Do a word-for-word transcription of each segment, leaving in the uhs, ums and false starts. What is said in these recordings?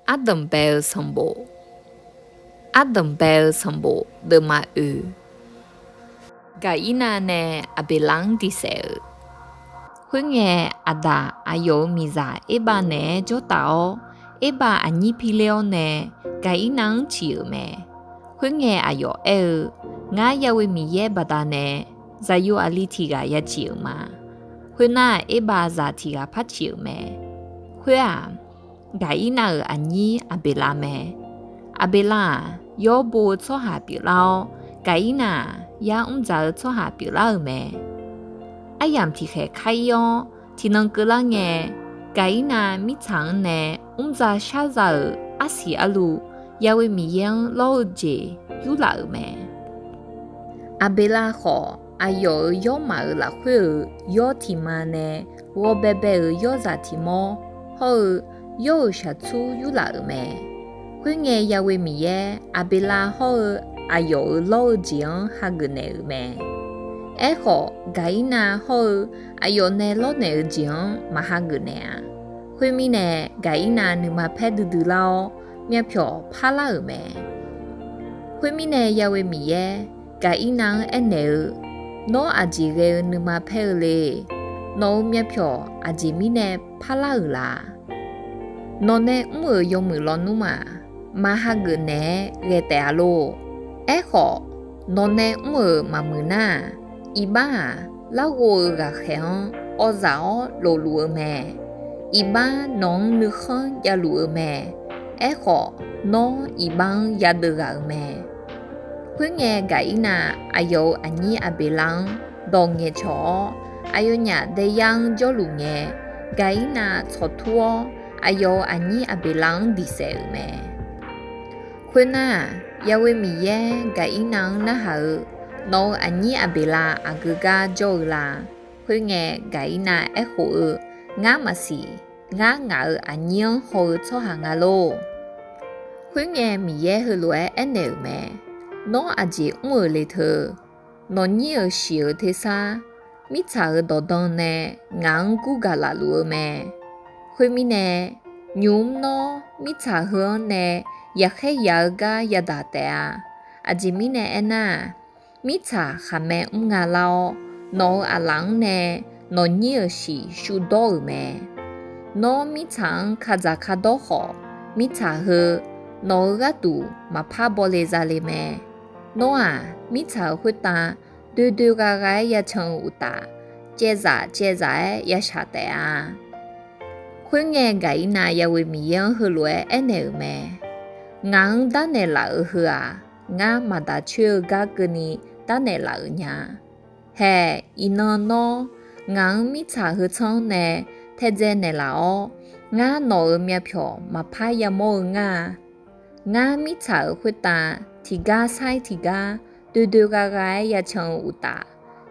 Ardanq bae-eu sanqbof. Ardanq bae-eu sanqbof deuvma oe. Gaqirnav nae Aqbeqlav-anr diq saef-euq. Khoerngae, Aqdaq aqyawf-euq miqzaq Erbav naeq-aer jawrtaf-awr, Erbav aqnyir pi ler-awr nae Gaqirnav-anr ciq-euq mae. Khoerngae, aqyawf aer-eu, Ngar Ya'we Miqyaer baqdanae zaqyo aqli tiq ghaq ya ciq-euq ma. Khoernar, Erbav zaq tiq ghaq par ciq-euq mae. Khoer-aq, Gaqirnav-euq aqnyir Aqbeqlav mae. Aqbeqlav-aq, yawr bo-eu tsawrhaq pyeuflar-awr, Gaqirnav-aq, yar mr dzaq-eu tsawrhaq pyeuflar-euq mae. Aryamq tiqkhaeq kar-ir-awr, tiqnan keuvlar ngae, Gaqirnav mirtsaq-anr nae mr dza shar za-euq arsiq arluv, Ya'we Miqyaer-anr lawr-eu jeq yurlaf-euq mae. Aqbeqlav khawf, aqyawf-euq yawrmaf-euq lafkhoer-euq yawr tiq ma nae ghawbaebae-euq yawrzaq tiq mawr hawr-eu yawr-euq shaqtsur yurlaf-euq mae. Khoerngae, Ya'we Miqyaer Aqbeqlav hawr-eu aqyawf-euq lawr-eu jeq-anr hageuf naeq-euq mae. Aerkhawf, Gaqirnav hawr-eu aqyawf nae lawrnaeq-eu jeq-anr maq hageuf naeq-a. Khoermirnae, Gaqirnav nuima paer duidui lar-awr, myavpyawq parlar-euq mae. Khoermirnae, Ya'we Miqyaer Gaqirnav-anr aernaeq-eu, Nawr aqjeq ghae-eu nuima paer-eu le? Nawq-euq myavpyawq aqjeq mirnae parlar-euq la? Nawqnae mr-euq yawmuiq lawnmr-aq, maq hageuf naeq-aer ghae taef-a lor. Aerkhawf, nawqnae mr-euq maqmuiq nar-aq, iqbax-aq, larghov-eu ghaqkhaeq-anr awzaq-awr lofluf-eu mae. Iqbax nawq-anr nuikhanr javluf-eu mae. Aerkhawf, nawr iqbax-anr yadeuv ghaq-euq mae. Khoerngae, Gaqirnav aqyawf-euq aqnyir Aqbeqlav-anr dawq ngaeqcawq-awr, aqyawfnyaf daeyar-anr jawrluf ngae, Gaqirnav tsawqtur-awr, aqyawf-euq aqnyir Aqbeqlav-anr diq saef-euq mae. Khoernar-aq, Ya'we Miqyaer Gaqirnav-anr narhaq-eu, Nawq-euq aqnyir Aqbeqlav aqgeu gar jawr-eu la? Khoerngae, Gaqirnav aerkhof-eu, Ngar maqsiq. Ngar ngaq-euq aqnyir-anr haw-eu tsawrhaq nga lor. Khoerngae, Miqyaer heulof-aer aernaeq-euq mae. Nawr aqjeq mr-euq le teu? Nawqnyir-euq shiq-euq tersar, mirtsaq-euq dawqdan nae ngaq-anr gurgaq laf luf-eu mae. Khoermirnae, nymq-mr nawr mirtsaq heu-anr nae yaqkhaer yaq-eu gar yadaq taef-a. Aqjeq mirnae aernar-aq, mirtsaq khaqmae mr nga lar-awr, nawq-euq aqlaf-anr nae nawqnyir-euq shiq shuvdawr-euq mae. Nawr mirtsaq-anr kadzaq kadawr khawf, mirtsaq heu nawq-euq gharduq maqpar bawle zale mae. Nawr-aq, mirtsaq-euq khoertav doe doe gha gha-aer yacan-eu uqtaf, caevzaf caevzaf-aer yashaq taef-a. Khoerngae, Gaqirnav Ya'we Miqyaer-anr heulof-aer aernaeq-euq mae. Ngaq-anr darnaeq laf-eu heu-aq, ngar maqdaq coer-eu gar keuvni darnaeq laf-euq nya. Haeq, iqnan nawr ngaq-anr mirtsaq heu tsanr nae taedzae naeqlaf-awr, ngar nawq-euq myavpyawq maqpar yamawr-eu ngar-a. Ngar mirtsaq-euq khoertav tiqgar sair tiqgar doe doe gha gha-aer yacan-eu uqtaf,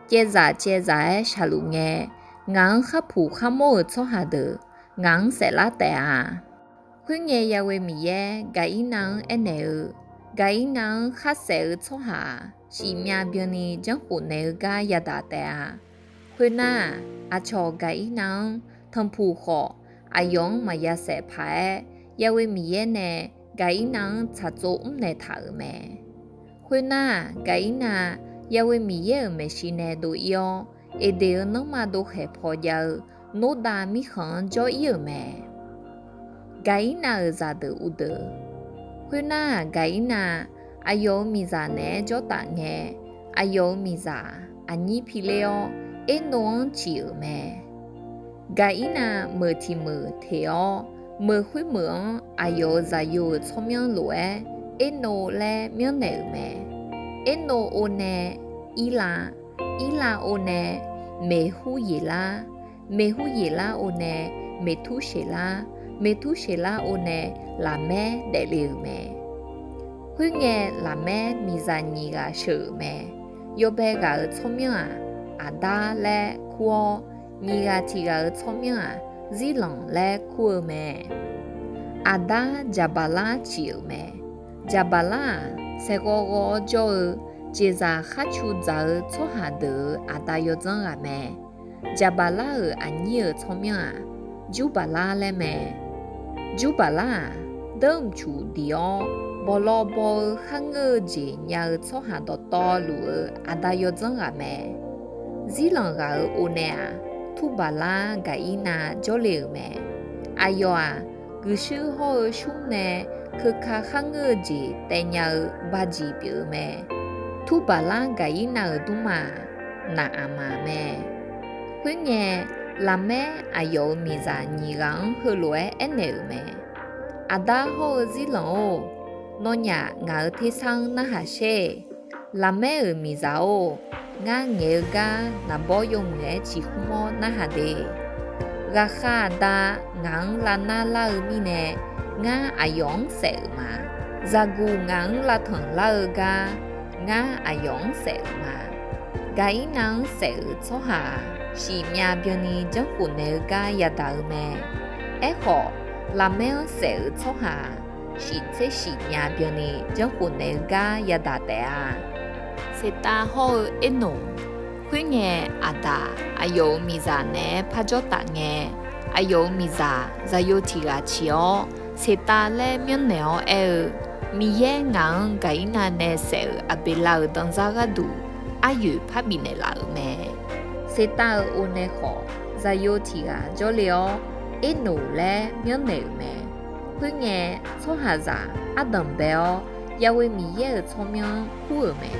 caevzaf caevzaf-aer shaqluf ngae, ngaq-anr kharpuq kharmawr-euq tsawrhaq deuq ngaq-anr saeflar taef-a. Khoerngae, Ya'we Miqyaer Gaqirnav-anr aernaeq-eu, Gaqirnav-anr khar saef-eu tsawrhaq-aq, shif myav byanni janrkhof naeq-eu gar yadaq taef-a. Khoernar-aq, aqcawq Gaqirnav-anr tanqpuq khawf, aqyawf-anr maqya saef paq-aer, Ya'we Miqyaer nae Gaqirnav-anr tsaqtsov mrnaeq taq-euq mae. Khoernar-aq, Gaqirnav Ya'we Miqyaer-euq maeqshi nae dov-ir-awr, Eqdeq-euq nanrma dovkhaeq paw jav-eu Nordav mirkhanq-anr jawr-ir-euq mae. Gaqirnav-euq zaqdeuq uvdeuq. Khoernar-aq, Gaqirnav aqyawf-euq miqzaq naeq-aer jawrtaf ngae, aqyawf-euq miqzaq aqnyir piler-awr, Ernov-anr ciq-euq mae. Gaqirnav meuq tiq meuq teq-awr, meuq khoermeuq-anr aqyawf-euq zaqyo-euq tsawrmyanr lof-aer Ernov laer myanrnaeq-euq mae. Ernov o nae Irlav, Irlav o nae Meqhuryeqlar, Meqhuryeqlar o nae Meqturseqlar, Meqturseqlar o nae Laqmaer daefle-euq mae. Khoerngae, Laqmaer miqzaq nyiq ghaq sheuq-euq mae. Yawbae ghaq-euq tsawrmyanr-aq, Aqdar laer kur-awr, nyiq ghaq tiq ghaq-euq tsawrmyanr-aq, Zirlanq laer kur-eu mae. Aqdar Jaqbaqlar ciq-euq mae. Jaqbaqlar-aq, saeqghawv ghawv-awr jawr-eu jeqzaq kharcu dzaq-eu tsawrhaq deuq-euq aqda yawdzanr ghaq mae. Jaqbaqlar-euq aqnyir-euq tsawrmyanr-aq, Jurbaqlar laer mae. Jurbaqlar-aq, Deurmq cuq diq-awr, bawqlaw baw-eu kharngeur-eu jeq nya-eu tsawrhaq dawqtawvluf-euq Aqda yawdzanr ghaq mae. Zirlanq ghaq-euq o nae-aq, Turbaqlar Gaqirnav jawrle-euq mae. Aqyawf-aq, guiqshuir hawr-eu smr nae keuka kharngeur-eu jeq taevnya-eu bajiq pyeuf-eu mae. Turbaqlar Gaqirnav-euq dmrma-aq, Naqaqmaq mae. Khoerngae, Laqmaer aqyawf-euq miqzaq nyiq ghaq-anr heulof-aer aernaeq-euq mae. Aqdar hawr-eu zirlanq-or, nawnyaf ngaq-euq tersar-anr narhaq sher-eq. Laqmaer-euq miqzaq-or, ngar ngaeq-eu gar naqbawr yawmuiq-aer ciqkhmr-awr narhaq de. Ghaqkhav aqda ngaq-anr lavnar lar-eu mirnae, ngar aqyawf-anr saef-euq ma. Zaqguq ngaq-anr lavtanq lar-eu gar, ngar aqyawf-anr saef-euq ma. Gaqirnav-anr saef-euq tsawrhaq-aq, siqmyav byanni janrkhof naeq-eu gar yadaq-eu mae. Aerkhawf, Laqmaer-anr saef-euq tsawrhaq-aq, siqtser siqmyav byanni janrkhof naeq-eu gar yadaq taef-a. Seqtav hawr-eu Ernoq. Khoerngae, Aqdaq aqyawf-euq miqzaq naeq-aer parjawr taf ngae, aqyawf-euq miqzaq zaqyo tiq ghaq ciq-awr, Seqtav laer myanrnaeq-awr aer-eu, Miqyaer ngaq-anr Gaqirnav nae saef-euq Aqbeqlav-euq danzar gharduq aryoeq parbif naeqlaf-euq mae. Seqtav-euq o nae khawf, zaqyo tiq ghaq jawrle-awr, Ernoq laer myanrnaeq-euq mae. Khoerngae, tsawrhaqzaq ardanq bae-awr, Ya'we Miqyaer-euq tsawrmyanr kur-euq mae.